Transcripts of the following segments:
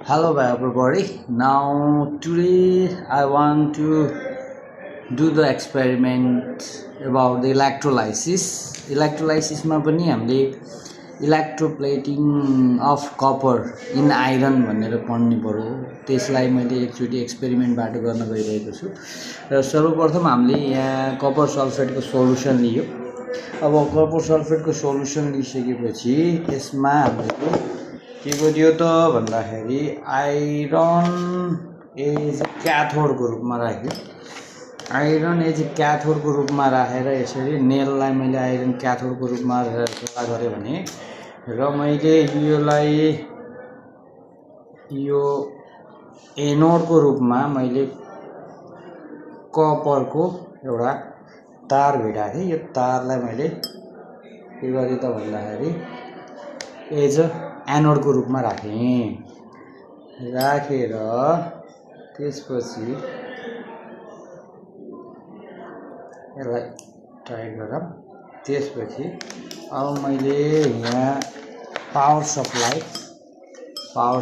Hello everybody. Now today I want to do the experiment about the electrolysis. Electrolysis ma pani हामीले electroplating of copper in iron भनेर पढ्नु पर्यो. त्यसलाई मैले एकचोटी एक्सपेरिमेन्ट बाट गर्न गइरहेको छु. र सर्वप्रथम हामीले यहाँ कपर सल्फेटको सोलुसन लियो. अब कपर सल्फेटको सोलुसन लिइसकेपछि यसमा हामीले के गरियो त भन्दाखेरि आइरन एज क्याथोडको रूपमा राख्यो. आइरन एज क्याथोडको रूपमा राखेर यसरी नेललाई मैले आइरन क्याथोडको रूपमा जोडा गरेँ भने र मैले यो एनोडको रूपमा मैले कपरको एउटा तार भिडाएँ. यो तारलाई मैले के गरेँ त भन्दाखेरि एज एनोडको रूपमा राखेँ. राखेर त्यसपछि यसलाई टाइट गरौँ. त्यसपछि अब मैले यहाँ पावर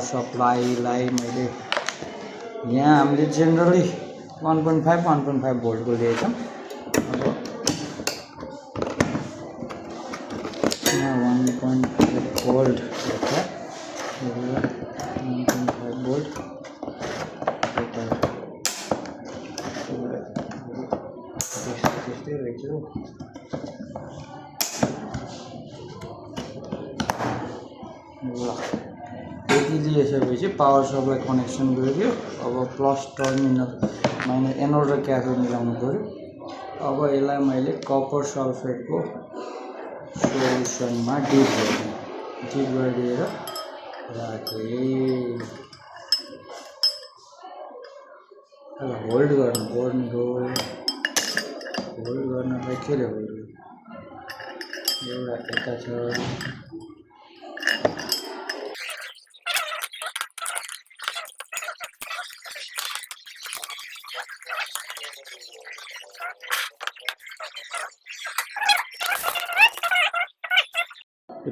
सप्लाईलाई मैले यहाँ हामीले जेनरली 1.5 भोल्टको लिएछौँ. अब यहाँ 1.5 भोल्ट 1.5 भोल्ट त्यस्तै रहेछ. यति लिइसकेपछि पावर सप्लाई कनेक्सन गरियो. अब प्लस टर्मिनल मैले एनोड र क्याथोड मिलाउनु पर्यो. अब यसलाई मैले कपर सल्फेटको सोल्युसनमा डिप गरिदिएर राखेँ. होल्ड गर्नुपर्ने हो. होल्ड गर्नलाई के ले होल्ड एउटा यता छ.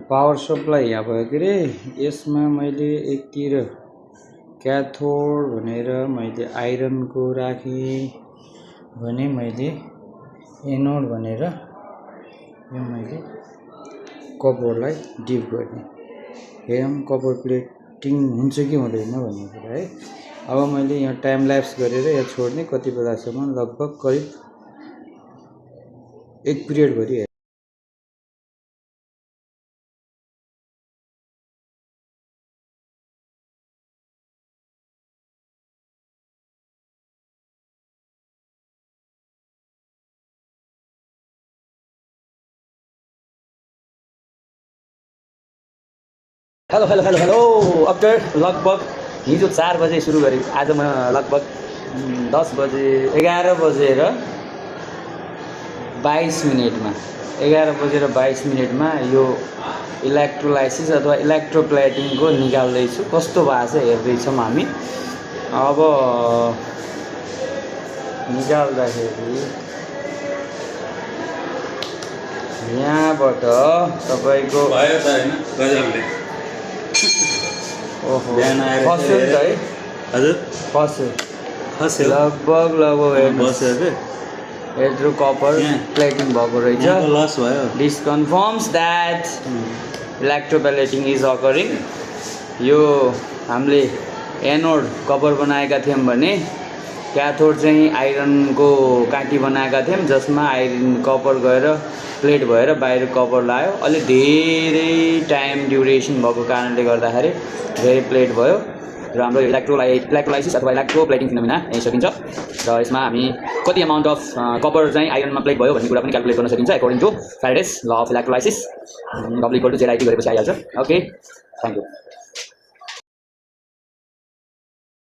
पावर सप्लाई यहाँ भयो के अरे. यसमा मैले एकतिर क्याथोड भनेर मैले आइरनको राखेँ भने मैले एनोड भनेर यो मैले कपरलाई डिप गर्ने. हेरौँ कपर प्लेटिङ हुन्छ कि हुँदैन भन्ने कुरा है. अब मैले यहाँ टाइम ल्याप्स गरेर यहाँ छोड्ने. कति बेलासम्म लगभग करिब 1 पिरियड भरि. हेलो आफ्टर लगभग हिजो 4 बजे सुरु गरेँ. आज म लगभग 10 बजे 11 बजेर 22 मिनटमा 11 बजेर 22 मिनटमा यो इलेक्ट्रोलाइसिस अथवा इलेक्ट्रोप्लेटिङको निकाल्दैछु. कस्तो भएको छ हेर्दैछौँ हामी. अब निकाल्दाखेरि यहाँबाट तपाईँको ओहो फस्यो नि त है. हजुर फस्यो लगभग यत्रो कपर प्लेटिङ भएको रहेछ. लस भयो. This confirms that electroplating is occurring. यो हामीले एनोड कपर बनाएका थियौँ भने क्याथोड चाहिँ आइरनको काँटी बनाएका थियौँ जसमा आइरन कपर गएर प्लेट भएर बाहिर कपर लायो. अलि धेरै टाइम ड्युरेसन भएको कारणले गर्दाखेरि धेरै प्लेट भयो र हाम्रो इलेक्ट्रोलाइसिस अथवा इलेक्ट्रोप्लेटिङ फिनोमिना यही सकिन्छ. र यसमा हामी कति अमाउन्ट अफ कपर चाहिँ आइरनमा प्लेट भयो भन्ने कुरा पनि क्यालकुलेट गर्न सकिन्छ according to Faraday's law of electrolysis. W = ZIT गरेपछि आइहाल्छ. Okay, thank you.